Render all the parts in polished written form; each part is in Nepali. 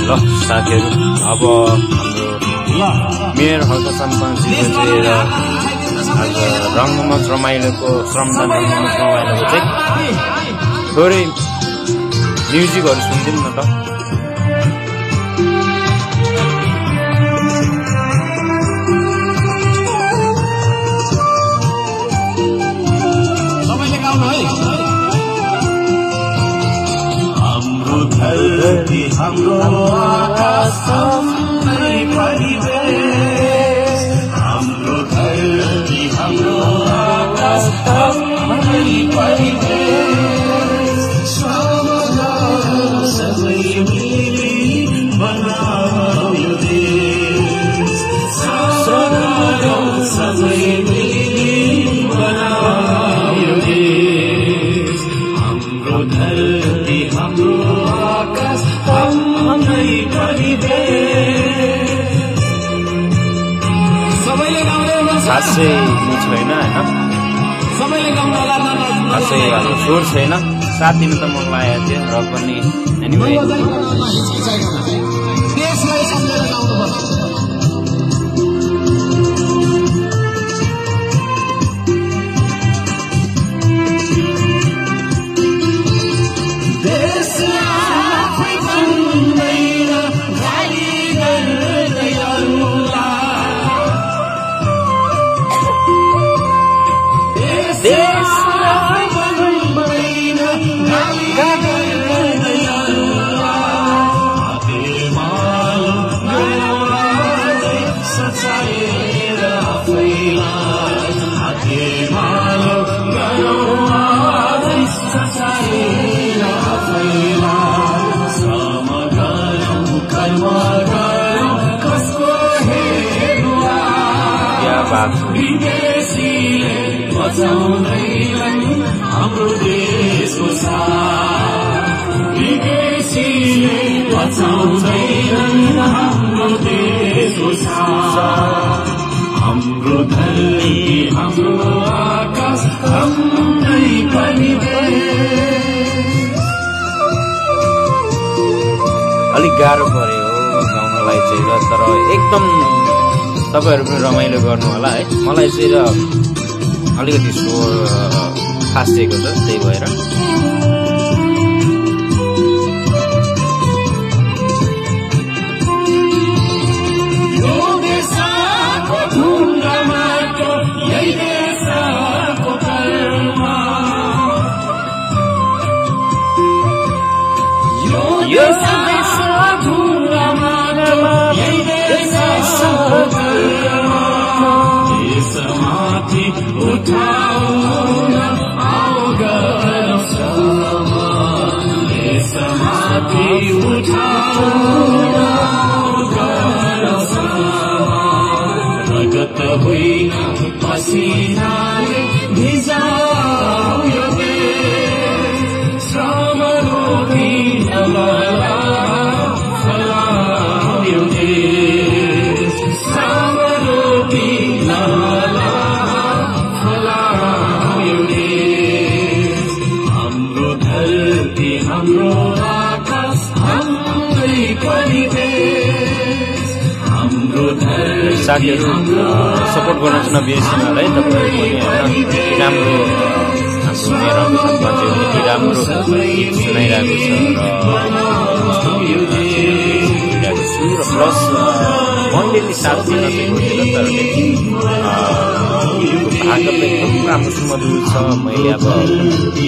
ल साथीहरू अब हाम्रो मेयर हल्का सम्पन्जीले चाहिँ आज रङ्गमञ्च रमाइलोको श्रमदान रङ्गमञ्च रमाइलोको चाहिँ थोरै म्युजिकहरू सुनिदिउँ न त। धरती हाम्रो आकाश हाम्रै परिवेश, हाम्रो धरती हाम्रो आकाश हाम्रै परिवेश, सबै मिली बनाऊ यो देश, सबै मिली बनाऊ यो देश, हाम्रो धरती हाम्रो हाम्रै परिवेश। सबैले गाउँदै खासै छैन होइन, खासै स्वर छैन, साथ दिन त मन लागेको थियो र पनि एनिवे देशलाई सम्झेर गाउनुपर्छ। विदेशीले बचाउँदैनन् हाम्रो देशको साथ, विदेशीले बचाउँदैनन् हाम्रो देशको साथ, हाम्रो धरती हाम्रो आकाश हाम्रै परिवेश। अलिक गाह्रो पर्यो गाउनलाई चाहिँ र तर एकदम तपाईहरु पनि रमाइलो गर्नु होला है। मलाई चाहिँ र अलिकति स्वर फासेको छ त्यही भएर रगत होइन पसिनाले भिजाऊ यो देश, श्रम रोटी फलाऊ यो देश, श्रम रोटी फलाऊ यो देश, हाम्रो धरती हाम्रो आकाश हाम्रै परिवेश, हाम्रो धरती साथीहरु सपोर्ट गर्न चाहिँ नबिर्सिनु होला है। तपाईहरु पनि हैन राम्रो सुनेर सम्बन्धित यति राम्रो गीत सुनाइरहेको छ र प्लस मन्डेली साथ दिन चाहिँ खोजेर तर गीतको भाग एकदम राम्रो सुमधुर छ। मैले अब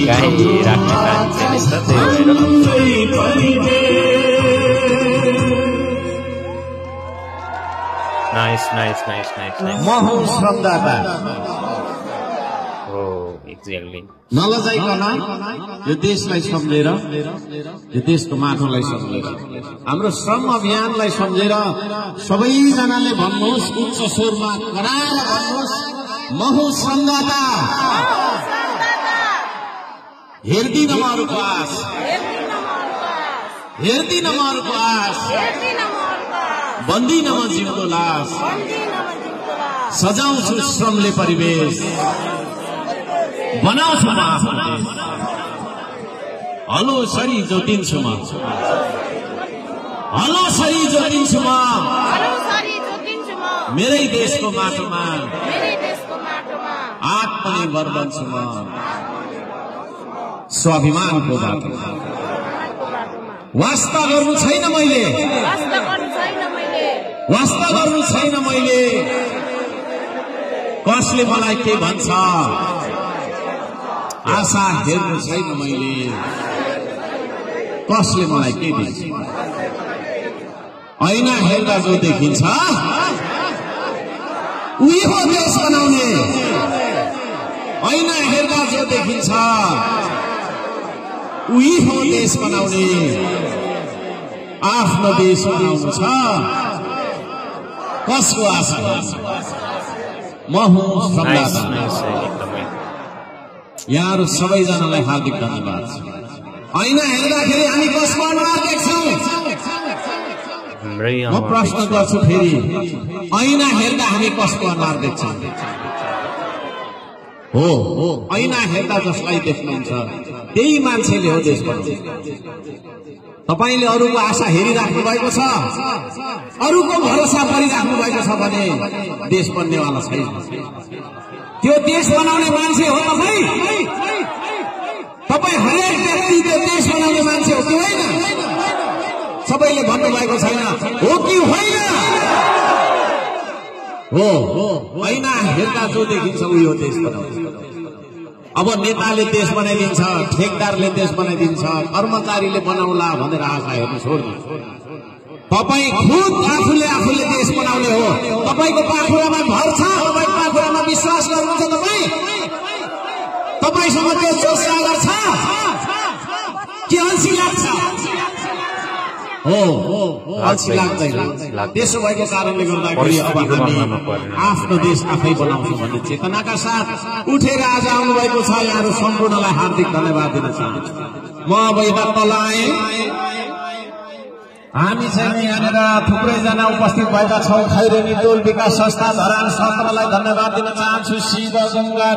गाइराख्ने बानी छैन त त्यही भएर nice nice nice nice nice. म हुँ श्रमदाता हो एक्ज्याक्टली। नलजाइकन यो देशलाई सम्झेर यो देशको माटोलाई सम्झेर हाम्रो श्रम अभियानलाई सम्झेर सबैजनाले भन्नुहोस् उच्च स्वरमा कराएर भन्नुहोस् म हुँ श्रमदाता। हेर्दिन म अरूको आश, हेर्दिन म अरूको आश, बन्दिन म जिउको लास, सजाउँछु श्रमले परिवेश, बनाउँछु म आफ्नो देश, हलो सरी जोटिन्छु म, हलोसरी जोतिन्छु म मेरै देशको माटोमा आत्मनिर्भर बन्छु म स्वाभिमानको बाटो वास्ता गर्नु छैन मैले कसले मलाई के भन्छ आशा हेर्नु छैन मैले कसले मलाई के दिन्छ ऐना हेर्दा जो देखिन्छ उही हो देश बनाउने ऐना हेर्दा जो देखिन्छ उही हो देश बनाउने आफ्नो देश बनाउनु छ कसको आशा म हुँ सम्राट यहाँहरू सबैजनालाई हार्दिक धन्यवाद छ ऐना हेर्दाखेरि हामी कसको अनुहार देख्छौँ म प्रश्न गर्छु फेरि ऐना हेर्दा हामी कसको अनुहार देख्छौँ हो ऐना हेर्दा जसलाई देख्नुहुन्छ त्यही मान्छेले हो देश बनाउने तपाईले अरूको आशा हेरिराख्नु भएको छ अरूको भरोसा गरिराख्नु भएको छ भने देश बन्नेवाला छैन त्यो देश बनाउने मान्छे हो तपाईँ हरेक व्यक्तिले देश बनाउने मान्छे हो कि होइन सबैले भन्नुभएको छैन हो कि होइन हो ऐना हेर्दा जो देखिन्छ उही हो देश बनाउने अब नेताले देश बनाइदिन्छ ठेकदारले देश बनाइदिन्छ कर्मचारीले बनाउला भनेर आशा हेर्नु छोड्नु तपाईँ खुद आफूले देश बनाउने हो तपाईको पाखुरामा भर छ तपाईको पाखुरामा विश्वास गर्नुहुन्छ तपाईसँग त्यो जोश जागर छ के अल्छी लाग्छ हो अल्छी लाग्दैन त्यसो भएको कारणले गर्दाखेरि अब हामी आफ्नो देश आफै बनाउँछौँ भन्ने चेतनाका साथ उठेर आज आउनु भएको छ यहाँहरू सम्पूर्णलाई हार्दिक धन्यवाद दिन चाहन्छु म अब यता तल आएँ हामी चाहिँ यहाँनिर थुप्रैजना उपस्थित भएका छौँ खैरेनी टोल विकास संस्था धरान सत्रलाई धन्यवाद दिन चाहन्छु शिव गंगा